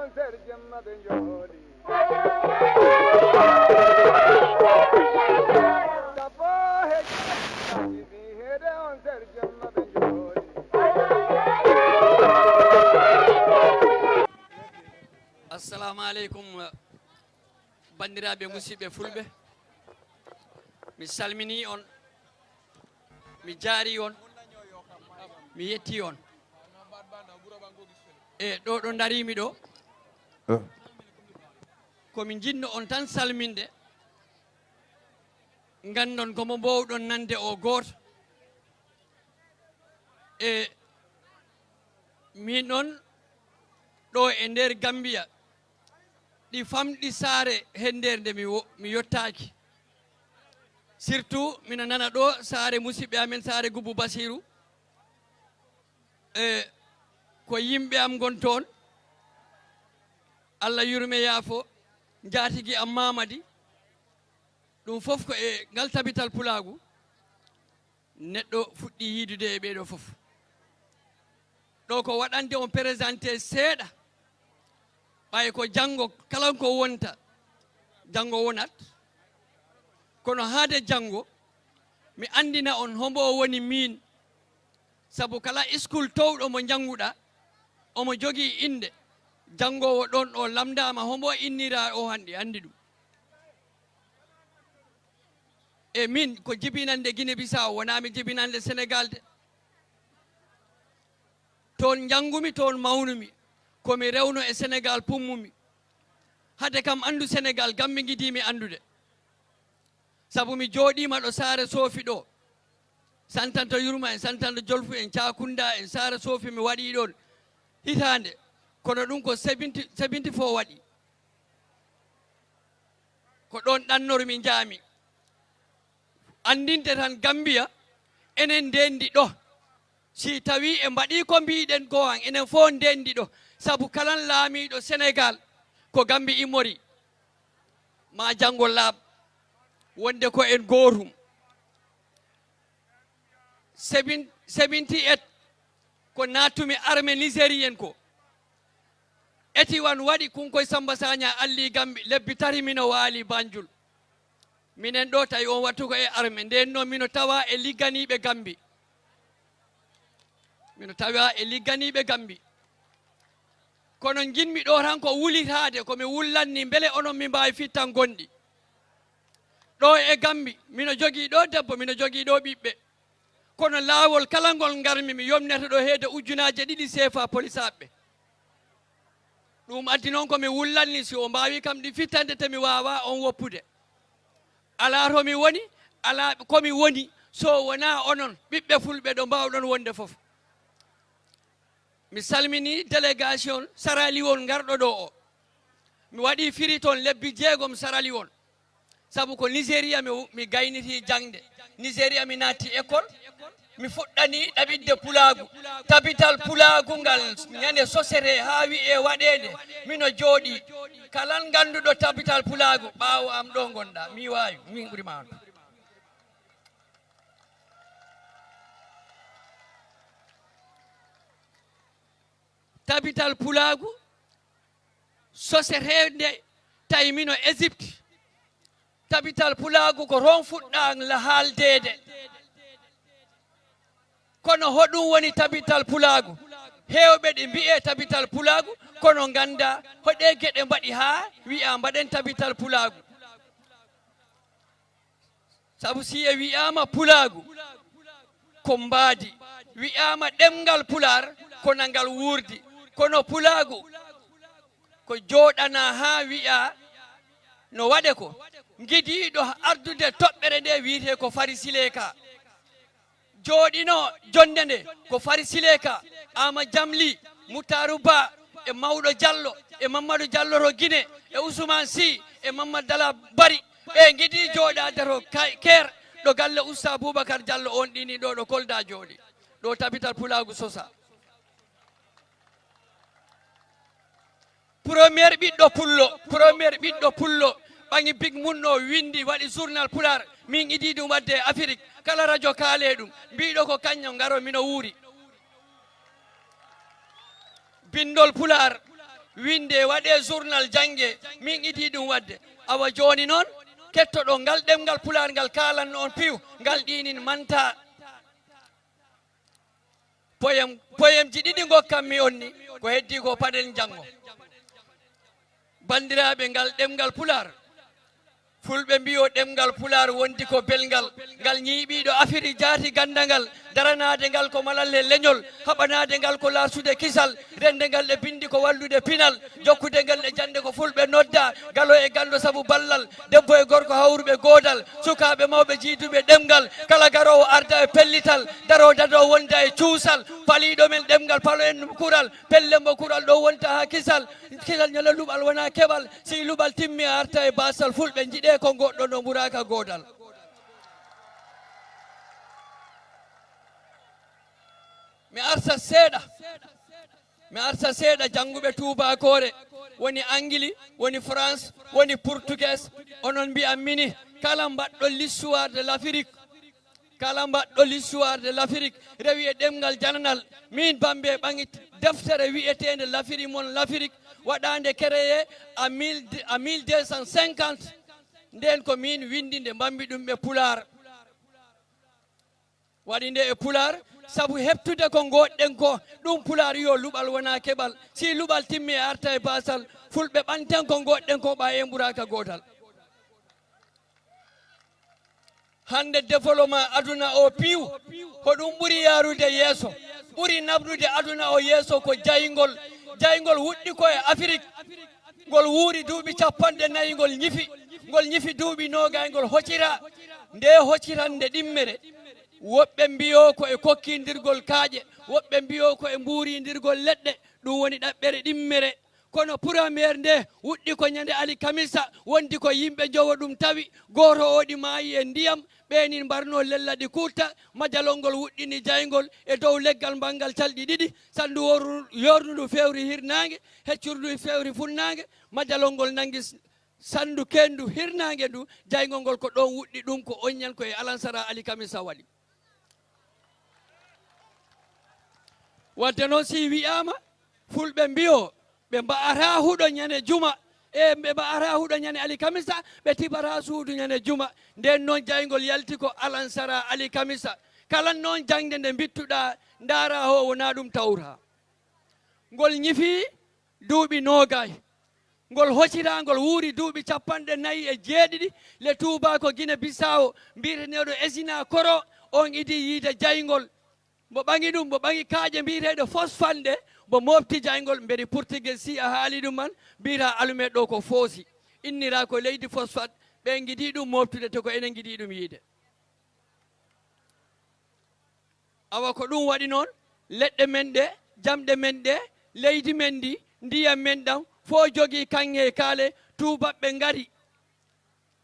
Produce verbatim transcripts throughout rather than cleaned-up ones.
Nder jemma ɓe njooɗi. Sappo he jemma ɓe njooɗi. Assalamu aleykum, banndiraaɓe musidɓe fulɓe. Mi salminii on, mi jaarii on, mi yettii on. E ɗo ɗo ndariimi ɗo, ko mi njiɗno on tan salminde, nganndon ko mo mboowɗon nande o gooto. E min ɗon ɗo e nder Gambiya, ɗi famɗi saare henndeerde mi wo-, mi yottaaki. Surtout, mino nana ɗo saare musidɓe amen, saare Gubbu Basiiru. E ko yimɓe am ngon toon, Allah yurme yaafo, njaatigi am Mamadi. Ɗum fof ko e ngal tabital pulaagu neɗɗo fuɗɗi yiidude e ɓeeɗo fof. Ɗo ko waɗande on présenté seeɗa, ɓay ko janngo kala ko wonta, janngo wonat. Kono haade janngo, mi anndina on hombo woni miin. Sabu kala iskul towɗo mo njannguɗaa, omo jogii innde. Janngoowo ɗon o lamndaama hombo innira o, hannde anndi ɗum. E min ko jibinande Guinée Bissau, wonaa mi jibinande Sénégal de. Toon njanngumi, toon mawnumi. Ko mi rewno e Sénégal pummumi. Hade kam anndu Sénégal, Gambi ngidiimi anndude. Sabu mi jooɗiima ɗo Saare Soofi ɗo. Santanto Yurma en, Santanto Jolfu en, Caakunda en, Saare Soofi mi waɗii ɗoon hitaande. Kono ɗum ko seventy, seventy-four waɗi. Ko ɗoon ɗannormi njaami. Anndinte tan Gambiya, enen ndeendi ɗo. Si tawii en mbaɗii ko mbiiɗen ko an, enen fof ndeendi ɗo. Sabu kalan laamiiɗo Senegaal ko Gambi immori. Ma janngo laaɓ wonde ko en gootum. Seven-, seventy-eight ko naatumi armée nigérienne ko. Eti wan waɗi kunkoy Samba Sagna alli Gambi, lebbi tati mino waali Banjul. Minen ɗo tawi on wattu ko e armée, nden noon mino tawa e ligganiiɓe Gambi. Mino tawa e ligganiiɓe Gambi. Kono nginmi ɗo tan ko wulitaade, ko mi wullanni mbele onon mi mbaawi fittan gonɗi. Ɗo e Gambi, mino jogii ɗo debbo, mino jogii ɗo ɓiɓɓe. Kono laawol kala ngol ngarmi, mi yomnete ɗo heede ujunaaje ɗiɗi seefa polisaaɓe. Ɗum addi noon ko mi wullanni, si o mbaawi kam ɗi fittande, te mi waawa on woppude. Alaa to mi woni, alaa ko mi woni, so wonaa onon, ɓiɓɓe fulɓe ɗo mbaawɗon wonde fof. Mi salminii délégation Sierra Leone ngarɗo ɗo o. Mi waɗii firi toon lebbi jeegom Sierra Leone. Sabu ko Nigeria mi, mi gaynitii jaŋde. Nigeria mi naatti école. Mi fuɗɗanii ɗaɓitde pulaagu. Tabital pulaagu ngal ñande sosere haa wi'ee waɗeede. Mino jooɗii. Kala ngannduɗo tabital pulaagu, ɓaawo am ɗo ngonɗaa. Mi waawi, min ɓuri ma on. Tabital pulaagu soseteende tawi mino Égypte. Tabital pulaagu ko toon fuɗɗaa la haaldeede. Kono hoɗum woni tabital pulaagu? Heewɓe ɗi mbiyee tabital pulaagu, kono nganndaa hoɗee geɗe mbaɗi haa wiyaa mbaɗen tabital pulaagu. Sabu si e wiyaama pulaagu, ko mbaadi. Wiyaama ɗemngal pulaar, ko na ngal wuurdi. Kono pulaagu, ko jooɗanaa haa wiyaa no waɗe ko. Ngidiiɗo ardude toɓɓere nde wiyetee ko Fari Sileka. Jooɗino jonnde nde ko Fari Sileka, Ama Jamli, Mutaaru Ba, e Mawɗo Jallo, e Mammadu Jallo to Gine, e Usman Si, e Mammadu Dala Bari. Ɓe ngidi jooɗaade to Kay-, Keer, ɗo galle Usta Bubakar Jallo on ɗini ɗo, ɗo Kolda jooɗi. Ɗo tabital pulaagu sosa. Premier ɓiɗɗo pullo, premier ɓiɗɗo pullo ɓaŋi big mum no winndi, waɗi journal pulaar, min idii ɗum waɗde e Afirik, kala radio kaale ɗum, mbiɗo ko kañum ngaro mino wuuri. Binndol pulaar, Winde, waɗe journal, jannge, min idii ɗum waɗde. Awa jooni noon, kettoɗon ngal ɗemngal Pulaar ngal kaalanno on piiw, ngal ɗiinin manta. Poyem, poyemji ɗiɗi ngokkanmi on ni, ko heddii ko paɗen janngo. Banndiraaɓe, ngal ɗemngal Pulaar, Fulɓe mbiyo ɗemngal Pulaar wondi ko belngal, ngal ñiiɓiiɗo afiri jaati ganndangal, daranaade ngal ko malal he leñol, haɓanaade ngal ko laarsude kisal, rende ngal e binndi ko wallude pinal, jokkude ngal e jannde ko Fulɓe nodda, galo e ganndo sabu ballal, debbo e gorko hawruɓe goodal, sukaaɓe mawɓe jiiduɓe ɗemngal, kala garoowo arda e pellital, daroo dadoo wonda e cuusal, paliiɗo men ɗemngal palo en ɗum kural, pelle mo kural ɗo wonta haa kisal, kisal ñala luɓal wona keɓal, si luɓal timmi a arta e baasal Fulɓe, njiɗee ko ngoɗɗo no mburaaka goodal. Mi arta seeɗa, mi arta seeɗa jannguɓe tuubaakoore, woni Angili, woni France, woni Portuguese, onon mbiya mini, kala mbaɗɗo l'histoire de l'Afrique, kala mbaɗɗo l'histoire de l'Afrique, rewi e ɗemngal jananal, min Bambe ɓaŋi deftere wiyeteende L'Afrique mon l'Afrique, waɗaande créé à mille, à mille deux cent cinquante, nden ko min winndi nde, mbammi ɗum e Pulaar. Waɗi nde e Pulaar, sabu heɓtude ko ngoɗɗen ko, ɗum Pulaar yo luɓal wona keɓal. Si luɓal timmi e arta e baasal, Fulɓe ɓanten ko ngoɗɗen ko ɓa en ɓuraaka goodal. Hannde développement aduna o piiw, ko ɗum ɓuri yaarude yeeso, ɓuri naɓrude aduna o yeeso ko jayngol. Jayngol huɗɗi ko e Afrik. Ngol wuuri duuɓi capanɗe nayi, ngol ñifi, ngol ñifi duuɓi noogay, ngol hocira. Nde hocirande ɗimmere, woɓɓe mbiyo ko e kokkindirgol kaaƴe, woɓɓe mbiyo ko e mbuurindirgol leɗɗe, ɗum woni ɗaɓɓere ɗimmere. Kono purameer nde wuɗɗi ko ñande alikamisa, wondi ko yimɓe njowo ɗum tawi, gooto oɗi maayi e ndiyam, ɓeenin mbarno lella ɗi kuutta, majalol ngol wuɗɗini jayngol e dow leggal mbangal calɗi ɗiɗi, sanndu woru-, yorndu fewri hirnaange, heccurdu fewri funnaange, majalol ngol nangi s-, sanndu kenndu hirnaange ndu, jayngol ngol ko ɗoon wuɗɗi, ɗum ko oññan ko e alansara alikamisa waɗi. Wadde noon si wiyaama, Fulɓe mbiyo, ɓe mba'ataa huɗo ñande juma, e ɓe mba'ataa huɗo ñande alikamisa, ɓe tibataa suudu ñande juma. Nden noon jayngol yalti ko alansara alikamisa. Kala noon jaŋde nde mbittuɗaa, ndaara ho wonaa ɗum tawraa. Ngol ñifi duuɓi noogay. Ngol hocira, ngol wuuri duuɓi capanɗe nayi e jeeɗiɗi. Le Touba ko Guinée Bissau, mbiyeteeɗo Ezina Koro, on idi yiide jayngol. Mbo ɓaŋi ɗum, mbo ɓaŋi kaaƴe mbiyeteeɗe phosphate ɗe, mbo mooɓti jayngol, mberi Portugais si a haali ɗum man, mbiyata alumet ɗo ko foosi. Innira ko leydi phosphate, ɓe ngidi ɗum mooɓtude, te ko enen ngidi ɗum yiide. Awa ko ɗum waɗi noon, leɗɗe men ɗe, jamɗe men ɗe, leydi men ndi, ndiyam men ɗam, fof jogii kaŋŋe e kaale, tuubaaɓe ngari.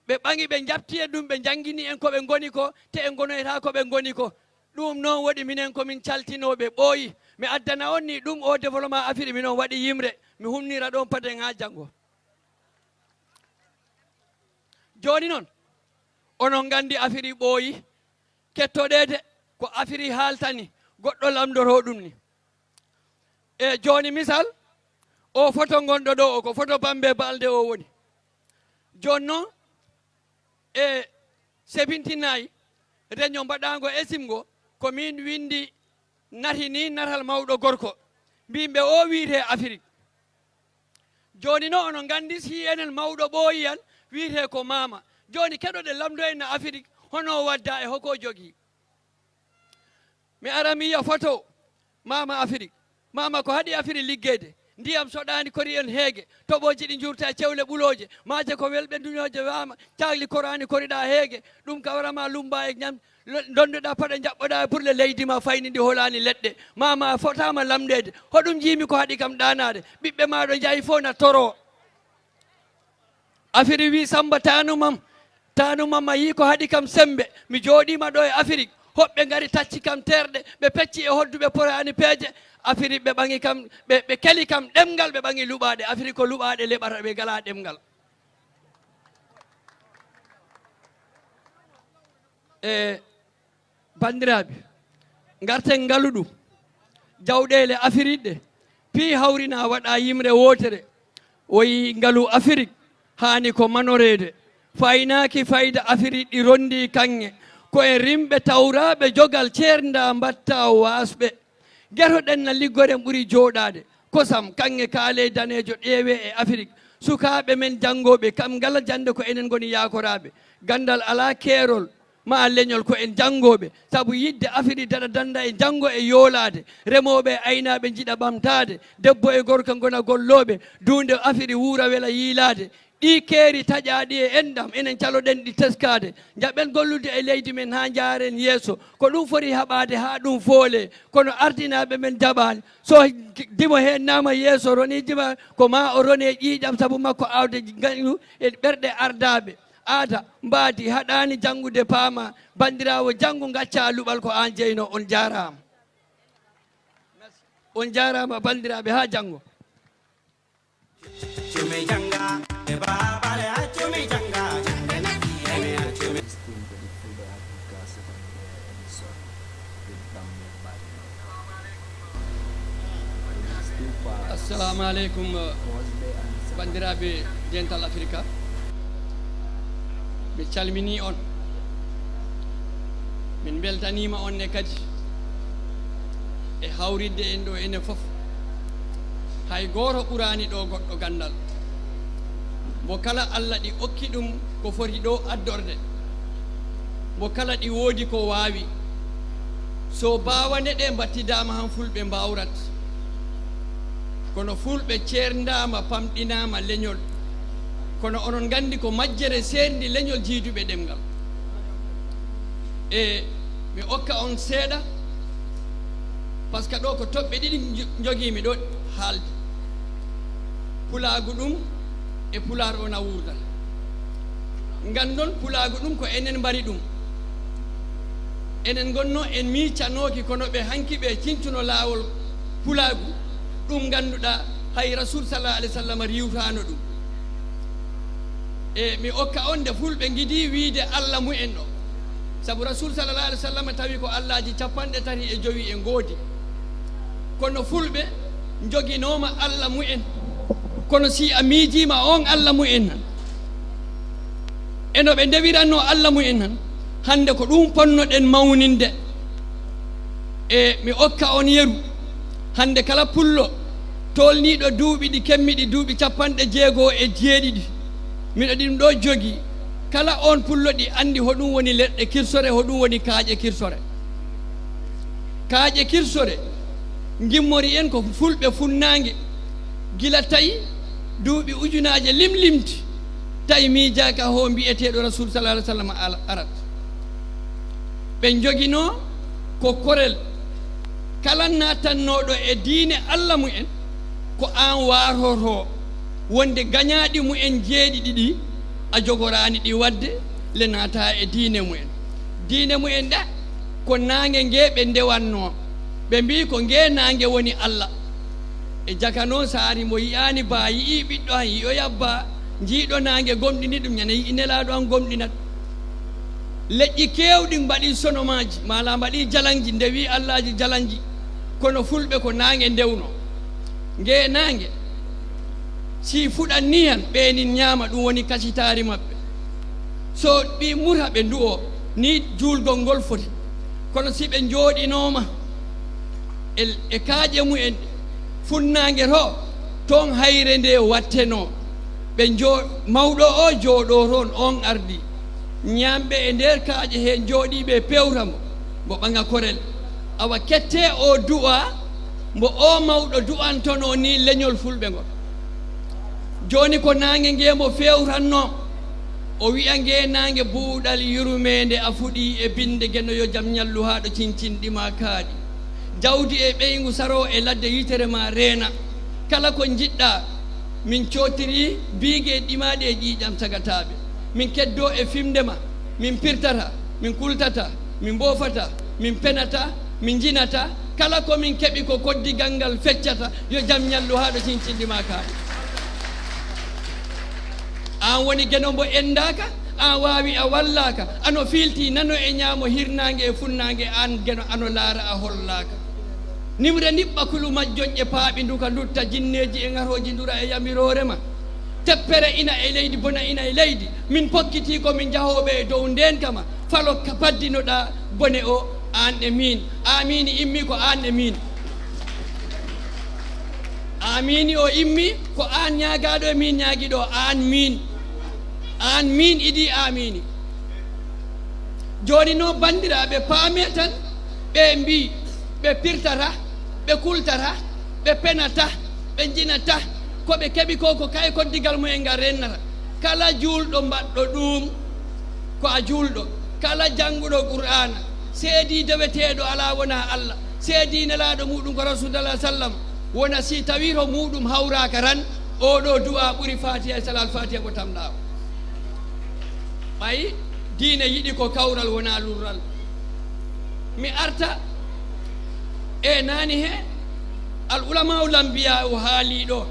Ɓe ɓaŋi, ɓe njaɓti e ɗum, ɓe njanngini en ko ɓe ngoni ko, te en ngonoyta ko ɓe ngoni ko. Ɗum noon waɗi minen ko min caltinooɓe ɓooyi. Mi addana on ni ɗum o développement Afiri, minon waɗi yimre. Mi humnira ɗoon paden haa janngo. Jooni noon, onon nganndi Afiri ɓooyi. Kettoɗeede ko Afiri haaltani, goɗɗo lamndoroo ɗum ni. E jooni misal, o foto ngonɗo ɗo o, ko foto Bambe Balde o woni. Jooni noon, e seventy-nine, reño mbaɗaango esim ngo, ko miin winndi nati ni natal mawɗo gorko. Mbiymi ɓe o wiyetee Afiri. Jooni noon, onon nganndi si enen mawɗo ɓooyi yan, wiyetee ko maama. Jooni keɗoɗen lamndo en no Afiri, hono o wadda e hoko o jogii. Mi ara mi yiya foto maama Afiri. Maama ko haɗi Afiri liggeyde. Ndiyam soɗaani kori en heege. Toɓooji ɗi njuurta e cewle ɓulooje. Maaje ko welɓe duñooje waama. Caagli koraani koriɗaa heege. Ɗum ka wara ma lummba e ñam. Lo-, ndonndoɗaa paɗe njaɓɓoɗaa e burle leydi ma fayni ndi holaani leɗɗe. Maama a fotaama lamndeede. Hoɗum njiimi ko haɗi kam ɗaanaade. Ɓiɓɓe ma ɗo njahi fof na toroo. Afiri wi Samba taanumam, taanumam a yii ko haɗi kam semmbe, mi jooɗiima ɗo e Afrik, hoɓɓe ngari tacci kam terɗe, ɓe pecci e hodduɓe poraani peeje, Afiri ɓe ɓaŋi kam, ɓe, ɓe keli kam ɗemngal, ɓe ɓaŋi luɓaaɗe, Afiri ko luɓaaɗe leɓata, ɓe ngalaa ɗemngal. E banndiraaɓe, ngarten ngalu ɗum, jawɗeele Afiri ɗe, Pii hawrinaa waɗaa yimre wootere. O yii ngalu Afirik haani ko manoreede. Faynaaki fayda Afirik ɗi ronndii kaŋŋe. Ko en rimɓe tawraaɓe jogal ceerndaa mbaɗtaa waasɓe. Geroɗen na liggoren ɓuri jooɗaade. Kosam, kaŋŋe kaalee daneejo ƴeewee e Afirik. Sukaaɓe men janngooɓe kam ngala jannde ko enen ngoni yaakoraaɓe. Ganndal alaa keerol. Ma leñol ko en janngooɓe, sabu yiɗde Afiri daɗa dannda e janngo e yoolaade, remooɓe e aynaaɓe njiɗa ɓamtaade, debbo e gorko ngona gollooɓe, duunde Afiri wuura wela yiilaade. Ɗii keeri taƴaaɗi e enɗam, enen caloɗen ɗi teskaade. Njaɓen gollude e leydi men haa njaaren yeeso. Ko ɗum foti haɓaade haa ɗum foolee, kono ardinaaɓe men njaɓaani. So dimo heen naama yeeso, ronii dima, ko ma o rone ƴiiƴam sabu makko aawde ngañu e ɓerɗe ardaaɓe. Aada, mbaadi, haɗaani janngude paama. Banndiraawo, janngu, ngacca luɓal ko aan jeyno. On njaaraama. On njaaraama, banndiraaɓe, haa janngo. Assalamu aleykum, banndiraaɓe Dental Afirka. Mi calminii on. Min mbeltaniima on ne kadi e hawritde en ɗo enen fof. Hay gooto ɓuraani ɗo goɗɗo ganndal. Mo kala Alla ɗi okki ɗum ko foti ɗo addorde. Mo kala ɗi woodi ko waawi. So baawane ɗe mbattidaama han fulɓe mbaawrat. Kono fulɓe ceerndaama, pamɗinaama leñol. Kono onon nganndi ko majjere seerndi leñol jiiduɓe ɗemngal. E mi okka on seeɗa, par ce que ɗo ko toɓɓe ɗiɗi njo-, njogiimi ɗo haalde. Pulaagu ɗum e pulaar o na wuurda. Nganndon pulaagu ɗum ko enen mbari ɗum. Enen ngonno en miicanooki kono ɓe hanki ɓe cincuno laawol pulaagu ɗum ngannduɗaa hay Rasul sallallahu alaihi wasallam riiwtaano ɗum. E mi okka on nde fulɓe ngidi wiide Alla mumen ɗo. Sabu Rasul sallallahu alaihi wasallam tawi ko Allaaji capanɗe tati e jowi e ngoodi. Kono fulɓe njoginooma Alla mumen. Kono si a miijiima on Alla mumen han, e no ɓe ndewiranno Alla mumen han, hannde ko ɗum ponnoɗen mawninde. E mi okka on yeru, hannde kala pullo tolniiɗo duuɓi ɗi kemmi ɗi duuɓi capanɗe jeego e jeeɗiɗi, miɗo ɗum ɗo jogi. Kala on pullo ɗi anndi hoɗum woni leɗɗe kirsore, hoɗum woni kaaƴe kirsore. Kaaƴe kirsore ngimmori en ko fulɓe funnaange, gila tawi duuɓi ujunaaje limlimti, tawi miijaaka ho mbiyeteeɗo Rasul sallallahu alaihi wasallam al-, arat. Ɓe njoginoo ko korel kala naatannooɗo e diine Alla mumen, ko aan waaroroo wonde gañaaɗi mumen jeeɗiɗi ɗi a jogoraani ɗi waɗde le naataa e diine mumen. Diine mumen ɗa ko naange nge ɓe ndewannoo. Ɓe mbii ko nge naange woni Alla. E jaka noon, so ari mo yiyaani baa, yiyii ɓiɗɗo han, yiyoya baa, njiiɗo naange gomɗini ɗum, ñande yiyi nelaaɗo an gomɗinat. Leƴƴi keewɗi mbaɗi sonomaaji, maa la mbaɗi jalanji, ndewi Allaaji jalanji. Kono fulɓe ko naange ndewno. Nge naange, si fuɗan ni han, ɓeenin ñaama, ɗum woni kasitaari maɓɓe. So ɓi murha ɓe nduwo, ni juulgol ngol foti. Kono si ɓe njooɗinooma e, e kaaƴe mumen, funnaange to, toon hayre nde wattenoo. Ɓe njo-, mawɗo o jooɗoo toon, on ardi. Ñaamɓe e nder kaaƴe hee njooɗii ɓe pewta mo, mo ɓaŋa korel. Awa kettee o du'a, mbo o mawɗo du'antonoo ni leñol fulɓe ngol. Jooni ko naange nge mo fewrannoo. O wi'a nge naange buuɗal yurmeende a fuɗii e binnde Geno yo jam ñallu haa ɗo cincinɗi ma kaaɗi. Jawdi e ɓeyngu saroo e ladde yitere ma reena. Kala ko njiɗɗaa, min cootiri biige ɗimaaɗe e ƴiiƴam sagataaɓe. Min keddoo e fimnde ma, min pirtata, min kultata, min mboofata, min penata, min njinata. Kala ko min keɓi ko koddigal ngal feccata, yo jam ñallu haa ɗo cincinɗi ma kaaɗi. Aan woni Geno mbo enndaaka, aan waawi a wallaaka, ano fiilti nano e ñaamo hirnaange e funnaange, aan Geno ano laara a hollaaka. Nimre niɓɓa kulu majjoñƴe paaɓi nduka ndutta jinneeji e ŋarooji ndura e yamiroore ma. Teppere ina e leydi bona ina e leydi. Min pokkitii ko min jahooɓe e dow ndeenka ma. Falo ka paddinoɗaa bone o aan e miin. Aamiini immi ko aan e miin. Aamiini o immi ko aan ñaagaaɗo e miin ñaagiiɗo aan miin. Aan miin idii aamiini. Jooni noon banndiraaɓe paamee tan ɓe mbii ɓe pirtata, ɓe kultata, ɓe penata, ɓe njinata, ko ɓe keɓi ko ko kay koddigal mumen ngal rennata. Kala juulɗo mbaɗɗo ɗuum ko a juulɗo, kala jannguɗo Qur'aana seedii deweteeɗo alaa wonaa Alla, seedii nelaaɗo muuɗum ko Rasuulullaahi sallam, wona si tawii to muuɗum hawraaka tan, oo ɗoo du'aa ɓuri Faatiha e Salaatul Faatiha mo tamɗaa o. Ɓay diine yiɗi ko kawral wonaa lurral. Mi arta e naani he al ulama'u lambiya o haalii ɗo.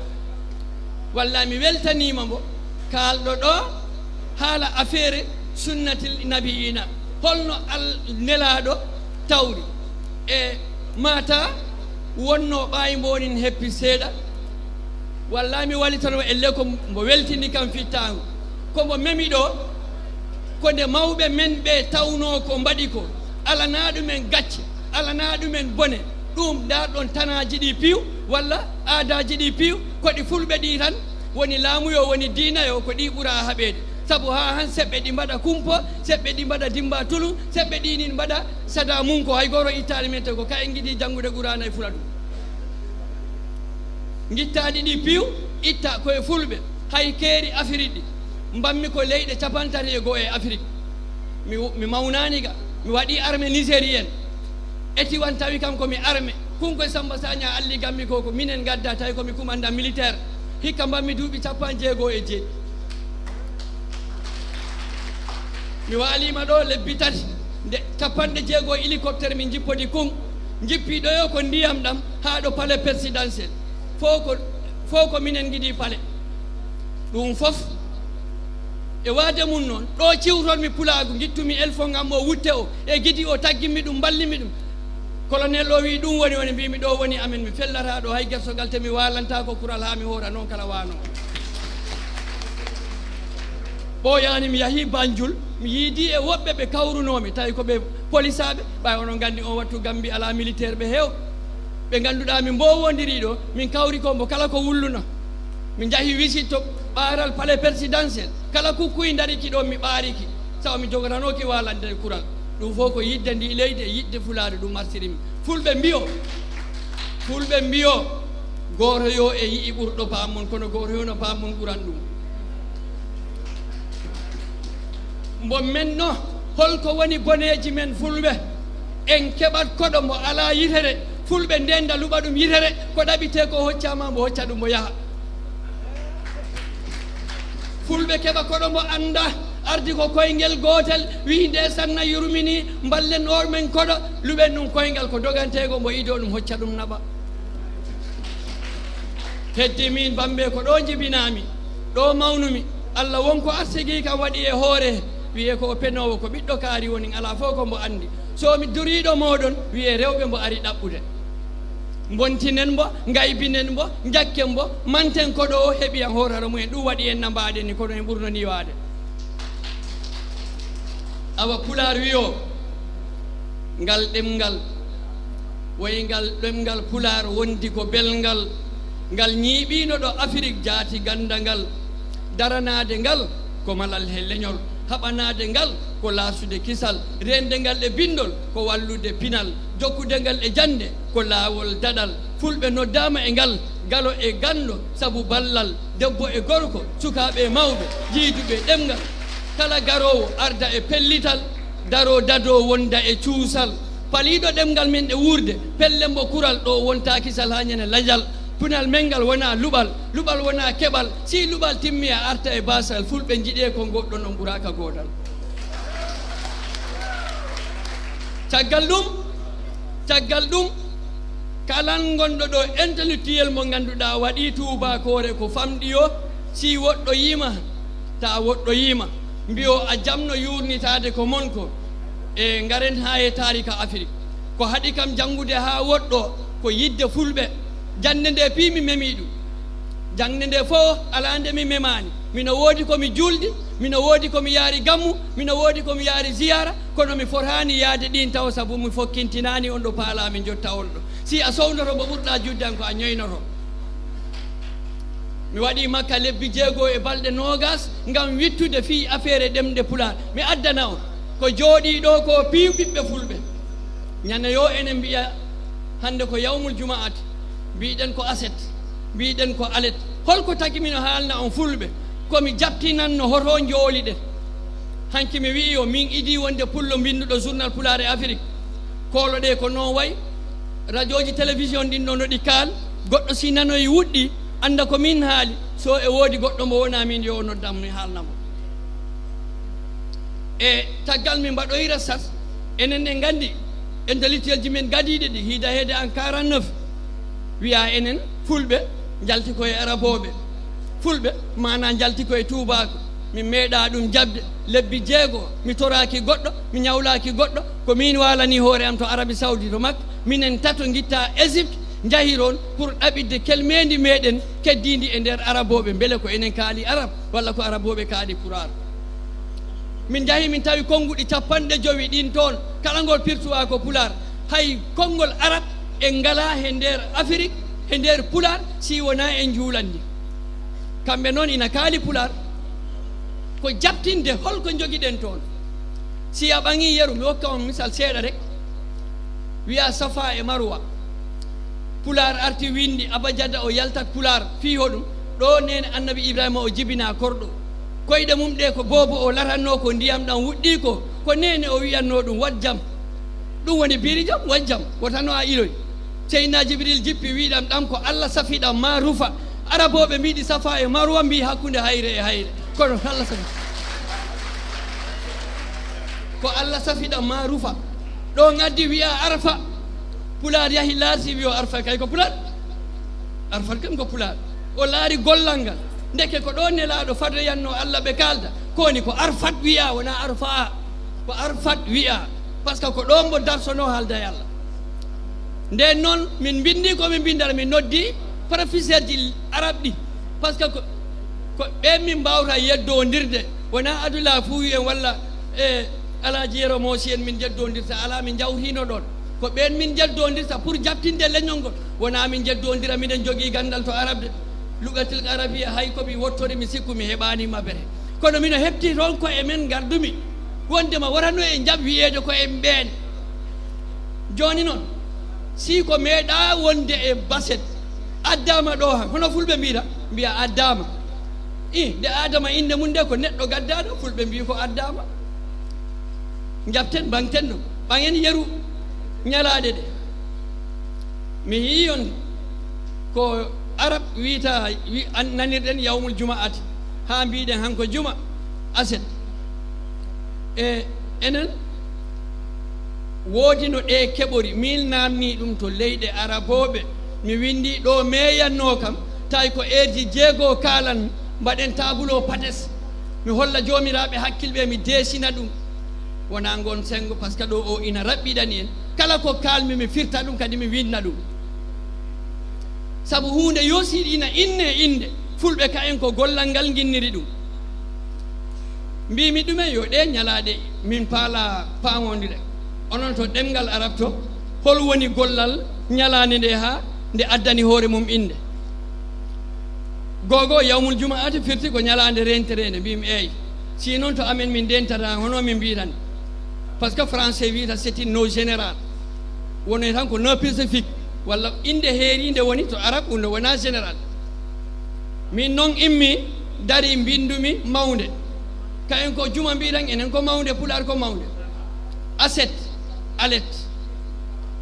Walla mi weltaniima mbo kaalɗo ɗo haala affaire sunnatil nabiyiina. Holno al nelaaɗo tawri e mata wonno ɓaayi mbo wonin heppi seeɗa. Walla mi walitano elle ko mbo weltini kam fittaango. Ko mbo memi ɗo, ko nde mawɓe men ɓe tawnoo ko mbaɗi ko, alanaa ɗumen gacce, alanaa ɗumen bone. Ɗum ndaar ɗon tanaaji ɗi piiw, walla aadaaji ɗi piiw, ko ɗi fulɓe ɗi tan woni laamu yo, woni diina yo, ko ɗi ɓuraa haɓeede. Sabu haa han seɓɓe ɗi mbaɗa kumpo, seɓɓe ɗi mbaɗa dimba tulum, seɓɓe ɗi nin mbaɗa sada mum ko hay gooto ittaali men te ko ka en ngiɗi janngude Quraana e fula ɗum. Ngittaali ɗi piiw, itta koye fulɓe, hay keeri Afirik ɗi. Mbammi ko leyɗe capantati e goo e Afirik. Mi, mi mawnaani ga, mi waɗi arme nigérien. Etiwan tawi kam ko mi arme. Kun koye Samba Sagna alli gammi ko, ko minen ngadda tawi ko mi commandant militaire. Hikka mbammi duuɓi cappanɗe jeego e jeeɗi. Mi waaliima ɗo lebbi tati, nde cappanɗe jeego hélicoptère min njippodi kun, njippi ɗo yo ko ndiyam ɗam haa ɗo palais présidentiel. Fof ko, fof ko minen ngiɗi palais. Ɗum fof e waade mum noon, ɗo ciwtonmi pulaagu, ngittumi elfo ngam o wutte o, e gidi o taggimi ɗum, mballimi ɗum. Colonel o wi ɗum woni, woni mbimi ɗo woni amen, mi fellata ɗo hay gersogal, te mi waalanta ko kural haa mi hoora noon kala waano. Ɓooyaani mi yahi Banjul, mi yiidi e woɓɓe ɓe kawrunoomi, tawi ko ɓe polisaaɓe, ɓay onon nganndi on wattu Gambi alaa militaire ɓe heew. Ɓe ngannduɗaa min mbowondiri ɗo, min kawri ko mbo kala ko wulluna. Min njahi wisit to ɓaaral palais présidentiel, kala kukkuy ndariki ɗon mi ɓaariki, sabu mi jogotanooki waalande kural. Ɗum fof ko yiɗde ndi leydi e yiɗde Fulaaɗo ɗum artirimi. Fulɓe mbiyo, fulɓe mbiyo, gooto yo e yi'i ɓurɗo paam mon, kono gooto yo no paam mon ɓuran ɗum. Mbo menno, holko woni boneeji men fulɓe? En keɓat koɗo mbo alaa yitere, fulɓe ndenda luɓa ɗum yitere, ko ɗaɓitee ko hoccaama mbo hocca ɗum mbo yaha. Fulɓe keɓa koɗo mbo annda, ardi ko koyngel gootel, wi'i nde sanna yurmini, mballen o men koɗo, luɓen ɗum koyngal ko doganteego mbo idoo ɗum hocca ɗum naɓa. Heddi min Bambe ko ɗo njibinami, ɗo mawnumi. Allah won ko arsigi kam waɗi e hoore, wi'e ko o penoowo, ko ɓiɗɗo kaari woni, alaa fof ko mbo anndi. So mi duriiɗo mooɗon, wi'e rewɓe mbo ari ɗaɓɓude. Mbontinen mbo, ngaybinen mbo, njakken mbo, manten koɗo o heɓi an hoorara mumen. Ɗum waɗi en na mbaɗen ni, kono en ɓurno ni waade. Awa Pulaar wiyo, ngal ɗemngal, wayi ngal ɗemngal Pulaar wondi ko belngal, ngal ñiiɓiino ɗo Afirik jaati gannda ngal. Daranaade ngal ko malal he leñol, haɓanaade ngal ko laasude kisal, reende ngal e binndol ko wallude pinal, jokkude ngal e jannde ko laawol daɗal. Fulɓe noddaama e ngal galo e ganndo sabu ballal debbo e gorko, sukaaɓe e mawɓe, jiyduɓe ɗemngal. Kala garoowo arda e pellital, daroo dadoo wonda e cuusal. Paliiɗo ɗemngal men e wuurde, pellen mbo kural ɗo wonta kisal haa ñande lajal. Pinal men ngal wona luɓal, luɓal wona keɓal. Si luɓal timmi a arta e baasal, fulɓe njiɗee ko ngoɗɗon on ɓuraaka goodal. Caggal ɗum, caggal ɗum, kala ngonɗo ɗo intellectuel mo ngannduɗaa waɗii tuubaakoore ko famɗi o, si woɗɗoyiima, ta woɗɗoyiima, mbiyo a jamno yuurnitaade ko mon ko. E ngaren haa e taarika Afirik. Ko haɗi kam janngude haa woɗɗo, Ko yiɗde fulɓe. Jannde nde fii mi memii ɗum. Jannde nde fof alaa nde mi memaani. Mino woodi ko mi juuldi, mino woodi ko mi yaari gammu, mino woodi ko mi yaari ziyaara, kono mi fotaani yahde ɗiin tawo sabu mi fokkintinaani on ɗo paalaa mi jotta on ɗo. Si a sowndoto mo ɓurɗaa juutde an ko a ñoynoto. Mi waɗii makka lebbi jeego e balɗe noogas ngam wiɗtude fii afeere ɗemɗe Pulaar. Mi addana on ko jooɗii ɗoo ko fii ɓiɓɓe fulɓe. Ñande yoo enen mbiya hannde ko yawmul jumaati, mbiɗen ko aset, mbiɗen ko alet. Holko tagi mino haalna on fulɓe? Ko mi jaɓtinanno hoto njooliɗen. Hanki mi wi'i yo min idii wonde pullo binnduɗo journal Pulaar e Afrik. Koolo ɗe ko noon wayi, rajooji, télévision ɗin ɗo no ɗi kaal, goɗɗo si nanoyi wuɗɗi, annda ko min haali, so e woodi goɗɗo mo wonaa min yo o noddam mi haalna mo. E taggal min mbaɗoyra sas, enen en nganndi intellectuel ji men gadiiɗe ɗi hiida heede en quarante-neuf, wiya enen fulɓe njalti ko e arabooɓe, fulɓe maanaa njalti ko e tuubaako. Min meeɗaa ɗum jaɓde. Lebbi jeego mi toraaki goɗɗo, mi ñawlaaki goɗɗo, ko min waalani hoore am to Arabie Saoudite to Makka, minen tato ngittaa Égypte, njahiron pour ɗaɓitde kelmeendi meeɗen keddiindi e nder arabooɓe, mbele ko enen kaali arab walla ko arabooɓe kaali pulaar. Min njahi min tawi konnguɗi cappanɗe jowi ɗin toon, kala ngol pirtuwaa ko pulaar. Hay konngol arab en ngalaa he nder Afrik, he nder pulaar, si wonaa en njuulanni. Kamɓe noon ina kaali pulaar, ko jaɓtinde holko njogiɗen toon. Si a ɓaŋii yeru, mi hokka on misal seeɗa rek, wiya Safa e Marwa. Pulaar arti winndi abajada o yaltat pulaar fii hoɗum? Ɗo neene annabi Ibrahima o jibinaa korɗo. Koyɗe mum ɗe ko boobo o laratnoo ko ndiyam ɗam wuɗɗii ko, ko neene o wiyatnoo ɗum, "Waɗ jam." Ɗum woni biiri jam, waɗ jam, wota no a iloy. Seydina Jibril jippi wiɗam ɗam ko Allah safiɗam ma rufa. Arabooɓe mbiɗi Safa e Marwa mbi hakkunde hayre e hayre. Kono Allah safi. Ko Allah safiɗam ma rufa. Ɗo ngaddi wiya Arfa. Pulaar yahi laarti wiyo Arfa kay ko pulaar. Arfat kam ko pulaar. O laari gollal ngal. Ndeke ko ɗo nelaaɗo fadoyatnoo Allah ɓe kaalda. Ko woni ko Arfat wiya, wonaa Arfa. Ko Arfat wiya. Par ce que ko ɗo mbo darsono haalda e Allah. Nden noon min mbinndi ko min mbinndata, min noddi professeur ji arab ɗi. Par ce que ko, ko ɓeen min mbaawta yeddondirde. Wonaa adula fuu en walla e Alaaji Yero Moosi en min njeddondirta, alaa, min njawtiino ɗoon. Ko ɓeen min njeddondirta pour jaɓtinde leñol ngol. Wonaa min njeddondira, miɗen jogii ganndal to arabde. Lugatil arabiya hay ko mi wottori, mi sikku mi heɓaani mabere. Kono mino heɓti toon ko e men ngardumi. Wondema wotano e jam wiyeede ko en ɓeen. Jooni noon, si ko meeɗaa wonde e baset, addaama ɗo han, hono fulɓe mbiyata, mbiya addaama. I, nde Adama innde mum nde ko neɗɗo gaddaaɗo, fulɓe mbii ko addaama. Njaɓten, mbaŋten ɗum, ɓaŋen yeru ñalaaɗe ɗe. Mi yii on ko arab wiyta, wi-, an-, nanirɗen yawmul juma'ati, haa mbiɗen han ko juma, aset. E enen, woodi no ɗe keɓori, min naamnii ɗum to leyɗe arabooɓe, mi winndii ɗo meeyannoo kam, tawi ko eerji jeego kaalan, mbaɗen taabulo pates, mi holla joomiraaɓe hakkilɓe, mi deesina ɗum. Wonaa ngoon senngo, par ce que ɗo o ina raɓɓiɗani en, kala ko kaalmi mi firta ɗum, kadi mi winnda ɗum. Sabu huunde yoosi ina inne innde, fulɓe ka en ko gollal ngal nginniri ɗum. Mbiimi ɗumen yo ɗe ñalaaɗe min paala paamondire. Onon to ɗemngal arab to, hol woni gollal ñalaande nde haa nde addani hoore mum innde? Googo, yawmul juma'ati firti ko ñalaande rentereende. Mbiimi eey. Si noon to amen min ndentata, hono min mbiytan? Par ce que français wiyta c'est une no générale. Woni tan ko no spécifique. Walla innde heeriinde woni to arab, ɗum no wona général. Min noon immi, dari, mbinndumi mawnde. Ka en ko juma mbiɗen, enen ko mawnde, pulaar ko mawnde. Aset, alet,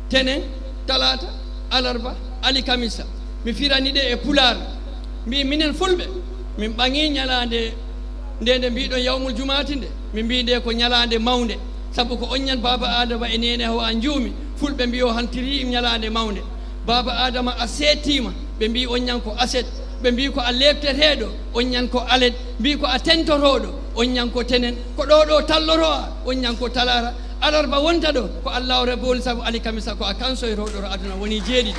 tenen, talaata, alarba, alikamisa. Mi firani ɗe e pulaar. Mbi minen fulɓe, min ɓaŋi ñalaande nde, nde mbiɗon yawmul jumaati nde, min mbi nde ko ñalaande mawnde. Sabu ko oññan baaba Aadama e neene Hawa njuumi, fulɓe mbi o hantiri ñalaande mawnde. Baaba Aadama a seetiima, ɓe mbi oññan ko aset. Ɓe mbi ko a leepteteeɗo, oññan ko alet. Mbi ko a tentotooɗo, oññan ko tenen. Ko ɗo ɗo talloto a, oññan ko talaata. Alarba wonta ɗo ko Allah o rebbo woni, sabu alikamisa ko a kansoyrooɗo ro aduna woni jeeɗiɗi.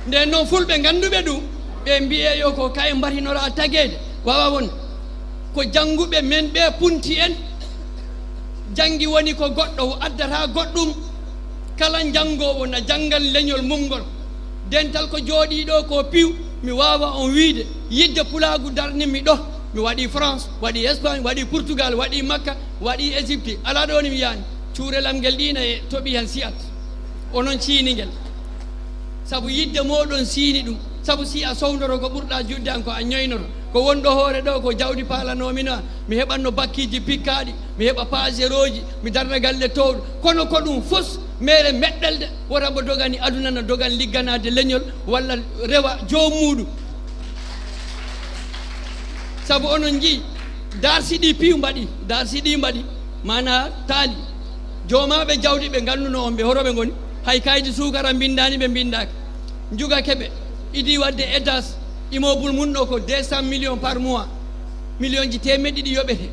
Nden noon, fulɓe ngannduɓe ɗum, ɓe mbiye yo ko kaye mbarinora tageede, wawa won ko jannguɓe men ɓe punti en. Janngi woni ko goɗɗo o addata goɗɗum. Kala njanngoowo na janngan leñol mum ngol. Dental ko jooɗii ɗo ko piw, mi waawa on wiide, yidde pulaagu darni mi ɗo. Mi waɗi France, waɗi Espagne, waɗi Portugal, waɗi Makka, waɗi Égypte. Alaa ɗo ni mi yaani. Cuurel am ngel ɗiina e toɓi han siyat. Onon ciini ngel. Sabu yidde mooɗon siini ɗum. Sabu si a sowndoro ko ɓurɗa juɗde an ko a ñoynoro. Ko wonɗo hoore ɗo ko jawdi paalanoomi no, mi heɓanno bakkiiji pikkaaɗi, mi heɓa paaserooji, mi darna galle toowɗo. Kono ko ɗum fos meere meɗɗelde, wota mbo dogani aduna no dogan ligganaade leñol walla rewa joom muuɗum. Sabu onon njii, daarsi ɗi piw mbaɗi, daarsi ɗi mbaɗi, maanaa taali. Joomaaɓe jawdi ɓe ngannduno on, ɓe horo ɓe ngoni, hay kaydi suukara mbinndaani, ɓe mbinndaaka. Njugake ɓe, idi waɗde edas, immeuble mum ɗo ko deux cent millions par mois, millionji teemeɗɗe ɗiɗi yoɓete.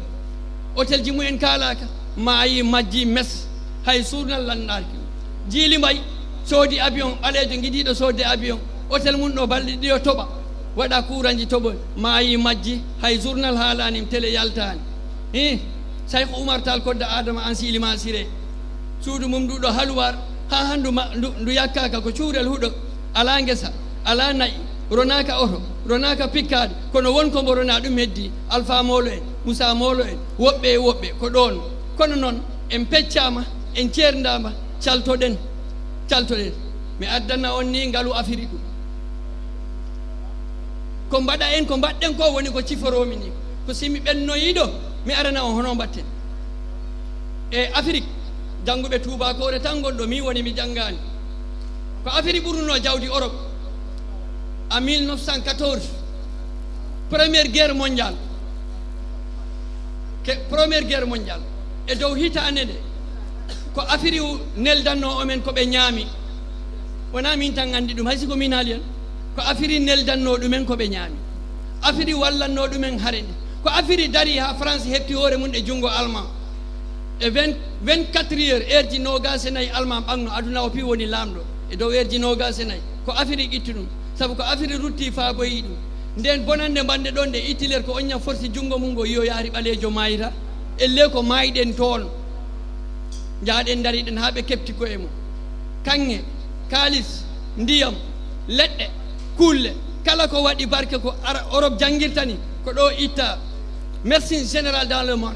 Hôtelji mumen kaalaaka, maayi majji mes, hay suurnal lanndaaki. Jiili Mbay soodi avion ɓaleejo, gidiiɗo soodde avion, hôtel mum ɗo balɗe ɗiɗi o toɓa, waɗa kuuranji toɓo, maayi majji, hay journal haalaani, télé yaltaani. Hi, Sayku Umar Taal Kodda Adama Ansi Ilimaan Siree, suudu mum ndu ɗo Haluwaar, haa hanndu ma-, ndu, ndu yakkaaka ko cuurel huɗo, alaa ngesa, alaa na'i, ronaaka oto, ronaaka pikkaaɗo, kono won ko mbo ronaa ɗum heddii, Alfaa Moolo en, Musaa Moolo en, woɓɓe e woɓɓe, ko ɗoon. Kono noon, en peccaama, en ceerndaama, caltoɗen, caltoɗen. Mi addana on ni ngalu Afiri ɗum. Ko mbaɗa en, ko mbaɗɗen ko woni ko ciforoomi ni. Ko si mi ɓennoyii ɗo, mi arana on hono mbaɗten. E Afrik, jannguɓe tuubaakoore tan ngon ɗo, min woni mi janngaani. Ko Afiri ɓurunoo jawdi Orop. En mille neuf cent quatorze, Première Guerre mondiale, ke Première Guerre mondiale, e dow hitaande nde, ko Afiri neldannoo omen ko ɓe ñaami. Wonaa min tan anndi ɗum, hay si ko min haali en. Ko Afiri neldannoo ɗumen ko ɓe ñaami. Afiri wallannoo ɗumen hare nde. Ko Afiri darii haa France heɓti hoore mum e junngo Almaa. E vingt, vingt-quatre heures, heure ji noogaas e nayi Almaa ɓaŋno, aduna o piw woni laamɗo. E dow heure ji noogaas e nayi, ko Afiri itti ɗum. Sabu ko Afiri rutti faaboyi ɗum. Nden bonannde mbannde ɗon nde, Hitler ko oñña forsi junngo mum ngo, yo yaari ɓaleejo maayra. Ellee ko maayɗen toon. Njaaɗen ndariɗen haa ɓe keɓti koye mum. Kaŋŋe, kaalis, ndiyam, leɗɗe, kulle, kala ko waɗi barke ko ara Europe janngirta ni, ko ɗo itta. Médecine générale dans le monde.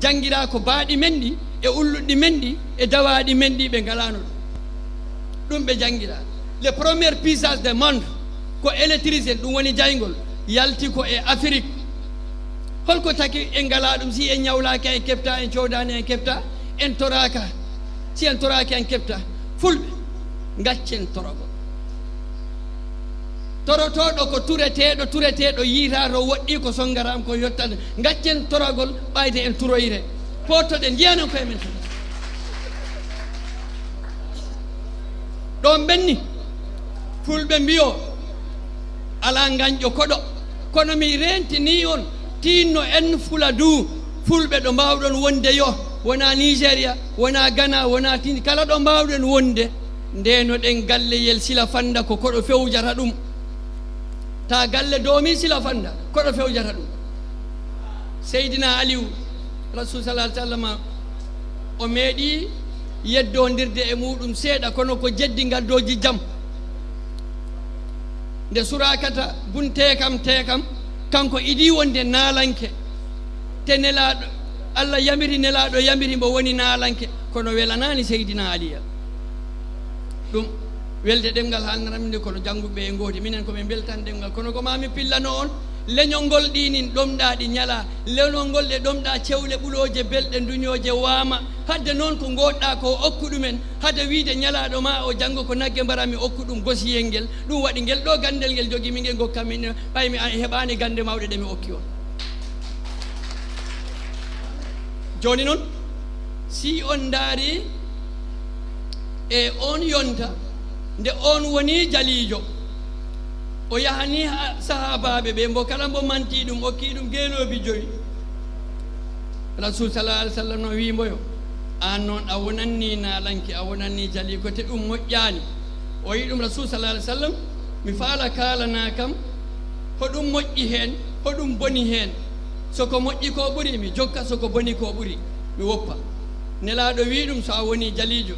Janngiraa ko baaɗi men ɗi, e ulluɗi men ɗi, e dawaaɗi men ɗi ɓe ngalaano ɗum. Ɗum ɓe janngiraa. Les premières puissances du monde ko électricien, ɗum woni jayngol, yalti ko e Afrik. Holko taki en ngalaa ɗum? Si en ñawlaaki, en keɓtaa, en coodaani, en keɓtaa, en toraaka. Si en toraaki, en keɓtaa. Fulɓe, ngaccen toragol. Torotooɗo ko tureteeɗo, tureteeɗo yiitaa to woɗɗii ko songaram ko yottata. Ngaccen toragol, ɓayde en turoyre. Pootoɗen, njiyanen koye men tan. Ɗon ɓenni, fulɓe mbiyo, alaa ngañƴo koɗo. Kono mi reentinii on, tiinno en fula du, fulɓe ɗo mbaawɗon wonde yo, wonaa Nigeria, wonaa Ghana, wonaa Tini, kala ɗo mbaawɗen wonde, ndeenoɗen galleyel Sila Fannda ko koɗo fewjata ɗum. Ta galle doomi Sila Fannda, koɗo fewjata ɗum. Seydina Aliyu, Rasul sallallahu alaihi wasallam, o meeɗi yeddondirde e muuɗum seeɗa, kono ko jeddi ngaddooji jam. Nde Surakata bun Teekam Teekam, kanko idii wonde naalanke, te Nelaaɗo, Allah yamiri Nelaaɗo, yamiri mbo woni naalanke, kono welanaani Seydina Aliya. Ɗum, welde ɗemngal haalnanammi nde, kono jannguɓe e ngoodi, minen ko min mbeltan ɗemngal, kono ko maa mi pillano on, leñol ngol ɗi nin ɗomɗaa ɗi ñalaa, leñol ngol ɗe ɗomɗaa cewle ɓulooje belɗe nduñooje waama, hadde noon ko ngoodɗaa ko okku ɗumen, hade wiide ñalaaɗo maa o janngo ko nagge mbarammi okku ɗum gosiyel ngel, ɗum waɗi ngel ɗo ganndel ngel jogii mi ngel ngokkan min, ɓay mi a-, heɓaani gannde mawɗe ɗe mi okki on. Jooni noon, si on ndaari e oon yonta, nde oon woni jaliijo, o yahani ha-, sahaabaaɓe ɓe, mbo kala mbo manti ɗum, okki ɗum geeloobi jowi. Rasul sallallahu alaihi wasallam no wi'i mboyo, "An noon a wonanni naalanke, a wonanni jaliiko, te ɗum moƴƴaani." O wi'i ɗum, "Rasul sallallahu alaihi wasallam, mi faala kaalanaa kam, ko ɗum moƴƴi heen, ko ɗum boni heen. So ko moƴƴi ko ɓuri, mi jokka, so ko boni ko ɓuri, mi woppa." Nelaaɗo wi'i ɗum, "So a woni jaliijo,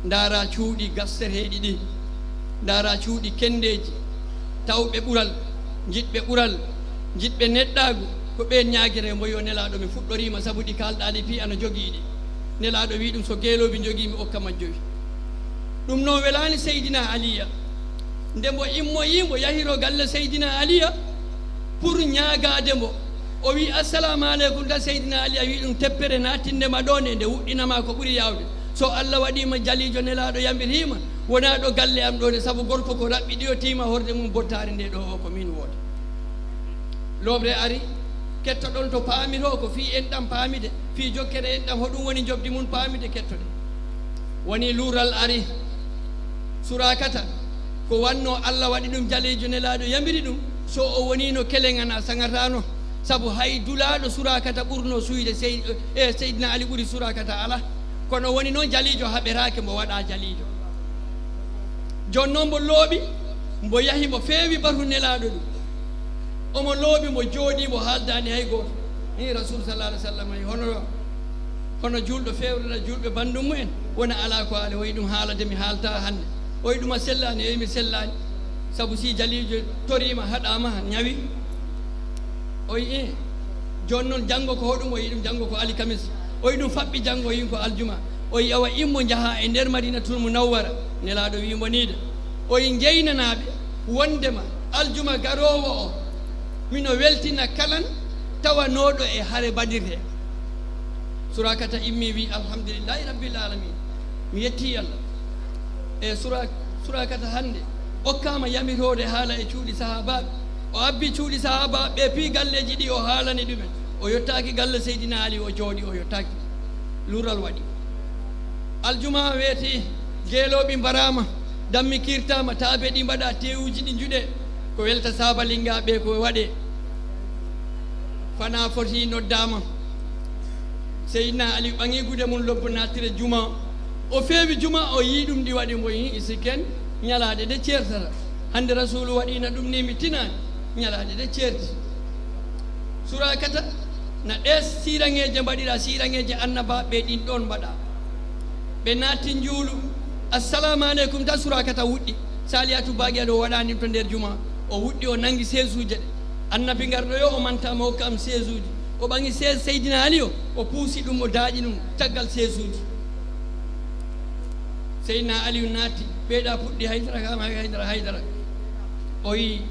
ndaara cuuɗi gasteteeɗi ɗi, ndaara cuuɗi kenndeeji, tawɓe ɓural, jiɗɓe ɓural, jiɗɓe neɗɗaagu, ko ɓeen ñaagiree." Mbo yo Nelaaɗo, mi fuɗɗoriima, sabu ɗi kaalɗaa ɗi, fii ana jogii ɗi. Nelaaɗo wi'i ɗum, "So geeloobi njogii, mi okka majjowi." Ɗum noon welaani Seydina Aliya. Nde mbo immoyii, mbo yahiroo galle Seydina Aliya pour ñaagaade mbo. O wi'i, "Assalamu aleykum," tan Seydina Aliya wi'i ɗum, "Teppere nattinde ma ɗo nde, nde wuɗɗina ma ko ɓuri yaawde. So Allah waɗii ma jaliijo, Nelaaɗo yambirii ma, wonaa ɗo galle am ɗo nde, sabu gorko ko raɓɓiɗiyotii ma horde mum bottaari nde ɗo o, ko miin woodi." Looɓre ari, kettoɗon to paamiroo ko fii enɗam paamide, fii jokkere enɗam, hoɗum woni njoɓdi mum paamide, kettoɗen. Woni luural ari, Surakata, ko wannoo Allah waɗi ɗum jaliijo, Nelaaɗo yamiri ɗum, so o woniino keleŋ ana saŋataano, sabu hay dulaaɗo Surakata ɓurnoo suyde Sey-, e Seydina Ali ɓuri Surakata alaa. Kono woni noon jaliijo haɓeraake, mbo waɗaa jaliijo. Jooni noon mbo looɓi, mbo yahi, mbo feewi batu Nelaaɗo ɗum. Omo looɓi, mbo jooɗii, mbo haaldaani hay gooto. Ni Rasul sallallahu alaihi wasallam, hono, hono juulɗo feewrata juulɓe banndum mumen, wona alaa ko haali, o wi'i ɗum, "Haala de mi haaltaa hannde." O wi'i ɗum, "A sellaani?" O wi'i, "Mi sellaani. Sabu si jaliijo toriima, haɗaama, ñawi." O wi'i, "Eh, jooni noon janngo ko hoɗum?" O wi'i ɗum, "Janngo ko alikamis." O wi'i ɗum, "Faɓɓi janngo." O wi'i ko aljuma. O wi'i, "Awa immo njahaa e nder Madinatul Munawwara." Nelaaɗo wi'i mbo nii de. O wi'i, "Njeynanaa ɓe wonndema aljuma garoowo o, mino weltina kalan tawanooɗo e hare Badir he." Surakata immi, wi'i, "Alhamdulillahi Rabbil Alamin. Mi yettii Allah." E Sura-, Surakata hannde okkaama yamitoode haala e cuuɗi sahaabaaɓe. O abbi cuuɗi sahaabaaɓe ɓe, fii galleeji ɗi o haalani ɗumen. O yottaaki galle Seydina Ali, o jooɗii, o yottaaki. Luural waɗi. Aljuma weeti, geelooɓi mbaraama, dammi kiirtaama, taabe ɗi mbaɗaa, teewuuji ɗi njuɗee. Ko welta saaba liŋaaɓe ko waɗee. Fanaa foti noddaama. Seydina Ali ɓaŋi gude mum, lobbo nattire juma. O feewi juma, o yii ɗum ɗi waɗi mbo, yii sikken ñalaaɗe ɗe ceertata. Hannde Rasuulu waɗiino ɗum ni, mi tinaani. Ñalaaɗe ɗe ceerti. Surakata, na ɗee siiraŋeeje mbaɗiraa, siiraŋeeje annabaaɓe ɓe ɗin ɗoon mbaɗaa. Ɓe naatti njuulu, "Assalamu aleykum," tan Surakata wuɗɗi. Saliyatu Baagiya ɗo waɗaani to nder juma. O wuɗɗi, o nanngi seesuuje ɗe. Annabi ngarɗo yo o manta mo hokka am seesuuji. O ɓaŋi sees Seydina Ali o, o puusi ɗum, o daaƴi ɗum caggal seesuuji. Seydina Aliyu naatti, ɓeyɗa puɗɗi haydara kam, hay haydara, haydara. O yi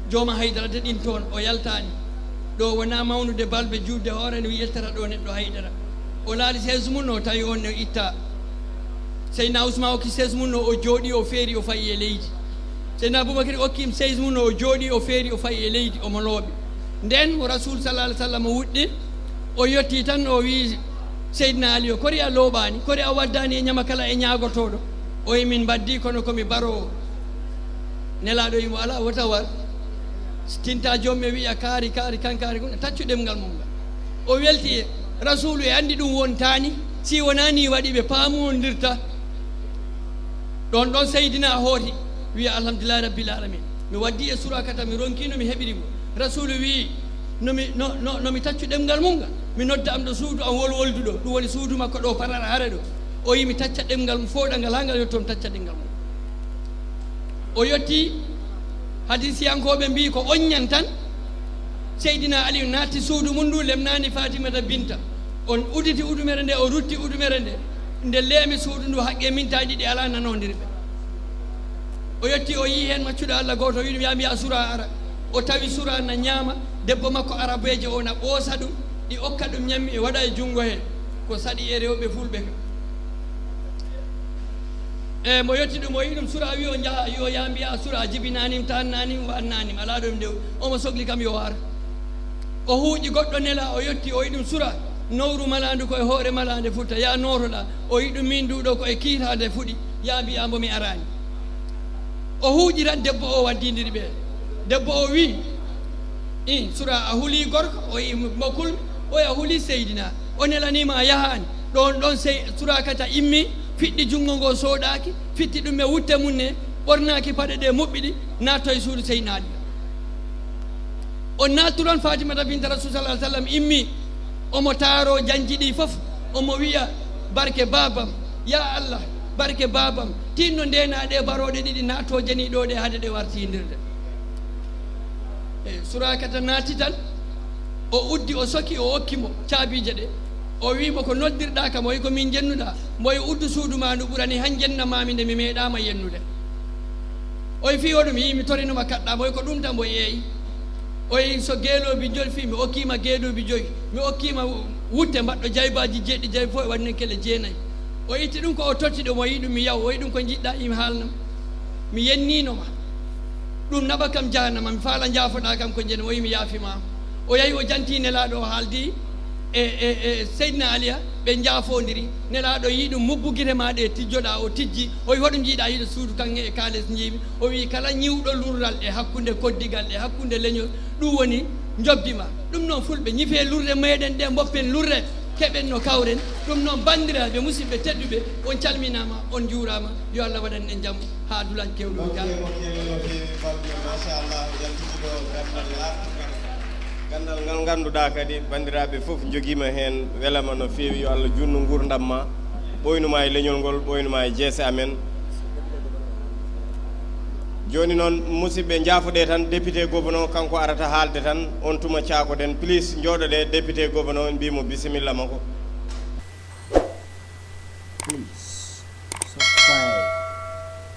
jooma haydara de ɗin toon, o yaltaani. Ɗo wonaa mawnude balbe juutde hoore, no yaltata ɗo neɗɗo haydara. O laali sees mum no, tawi on no itta. Seydina Usman okki sees mum no, o jooɗi, o feeri, o fayi e leydi. Seydina Abubakar okki sees mum no, o jooɗi, o feeri, o fayi e leydi, omo looɓi. Nden mo Rasul sallallahu alaihi wasallam wuɗɗi, o yotti tan, o wi Seydina Ali, o, "Kori a looɓaani? Kori a waddaani e ñama kala e ñaagotooɗo?" O wi, "Min mbaddii, kono ko mi baroowo." Nelaaɗo wi mo, "Alaa, wota war. Tinta joom ɓe wi'a kaari, kaari, kan kaari, kun, taccu ɗemngal mum ngal." O welti e Rasuulu, e anndi ɗum wontaani, si wonaa ni waɗi ɓe paamondirta. Ɗon ɗon Seydina hooti, wi'a, "Alhamdulillahi Rabbil Alamin. Mi waddi e Surakata, mi ronki no mi heɓiri mo." Rasuulu wi'i, "No mi, no, no, no mi taccu ɗemngal mum ngal? Mi nodda am ɗo suudu am wolwoldu ɗo, ɗum woni suudu makko ɗo, parara hare ɗo." O yi mi tacca ɗemngal mum, fooɗa ngal haa ngal yotto, mi tacca ɗemngal mum. O yotti, hadisiyankooɓe mbi'i ko oññan tan. Seydina Aliyu naatti suudu mum ndu, lemnaani Fatimata Binta. On uditi udumere nde, o rutti udumere nde. Nde leemi suudu ndu, haqqe mintaaji ɗi alaa nanondirɓe. O yotti, o yii heen maccuɗo Allah gooto, o wi'i ɗum, "Yaa mbiyaa Sura ara." O tawi Sura na ñaama, debbo makko arabeejo o na ɓoosa ɗum, ɗi okka ɗum ñammi, e waɗa e junngo he. Ko saɗi e rewɓe fulɓe ka. E mo yotti ɗum, o yi ɗum, Sura wi o njaha, yo yaa mbiyaa Sura jibinaanim, taannaanim, waannaanim, alaa ɗo mi ndew. Omo sokli kam yo ar. O huuƴi goɗɗo nela, o yotti, o yi ɗum, Sura, nowru malaandu ko e hoore malaande futta, yaa nootoɗaa. O yi ɗum, min nduɗo ko e kiitaade fuɗi, yaa mbiyaa mbo mi araani. O huuƴi tan, debbo o waddindiri ɓe. Debbo o wi, "I, Sura, a hulii gorko?" O yi mo kulmi. Oya huli Seydina, o nelaniima a yahaani. Ɗoon ɗoon sey Surakata immi, fiɗɗi junngo ngoo sooɗaaki, fitti ɗum e wutte mum ne, ɓornaaki paɗe ɗe moɓɓiɗi, naatto e suudu Seydina Ali. O naattu ɗoon Fatimata binta Rasul sallallahu alaihi wasallam immi, omo taaro janji ɗi fof, omo wiya, "Barke baabam, ya Allah, barke baabam, tinno ndeenaa ɗe barooɗe ɗiɗi naatto jeni ɗo ɗe hade ɗe wartindirde." E Surakata naati tan, o uddi, o soki, o okki mo caabiije ɗe. O wii mo, "Ko noddirɗaa kam?" O wi, "Ko min njennuɗaa." Mboy uddu suudu maa ndu ɓurani han jennamaami nde mi meeɗaama yennude. O wi, "Fii hoɗum?" Yii, "Mi torinoma kaɗɗaa." Mboy, "Ko ɗum tan?" Mboy, "Eey." O wi, "So geeloobi njolfii, mi okkiima geeloobi joyi, mi okkiima wutte mbaɗɗo jaybaaji jeeɗiɗi, jayi fof e waɗi nen kele jeenayi." O itti ɗum ko o totti ɗum, o yii ɗum, "Mi yaw." O wi ɗum, "Ko njiɗɗaa?" Yii, "Mi haalnam." Mi yenniino ma. Ɗum naɓa kam jahanama, mi faala njaafoɗaa kam ko njeɗen, o wi mi yaafimaama. O yahi o janti Nelaaɗo, o haaldi e, e, e Seydina Aliya, ɓe njaafondiri. Nelaaɗo yii ɗum, "Mubbu gite maa ɗe tijjoɗaa." O tijji, o wi, "Hoɗum njiiɗaa?" Yii ɗo suudu kan e kaalis njiimi. O wi, "Kala ñiwɗo lurral e hakkunde koddigal e hakkunde leñol, ɗum woni njobdi ma." Ɗum noon fulɓe, ñifee lurre meɗen ɗe, mboppen lurre, keɓen no kawren. Ɗum noon banndiraaɓe, musidɓe tedduɓe, on calminaama, on njuuraama. Yo Allah waɗan en jam haa dulan kewɗo. Oke, oke, no feewi balɗe, machallah, yaltiti ɗo gandal laaɓtugal. Gandal ngal ngannduɗaa kadi, banndiraaɓe fof njogiima heen, welama no feewi, yo Allah juutnu nguurndam ma, ɓoynuma e leñol ngol, ɓoynuma e jeese amen. Jooni noon, musidɓe, njaafoɗee tan, député gouverneur kanko arata haalde tan, on tuma caakoɗen. Please, njooɗoɗee, député gouverneur, en mbii mo bisimilla makko. Please subscribe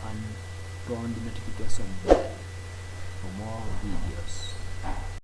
and turn the notification bell for more videos.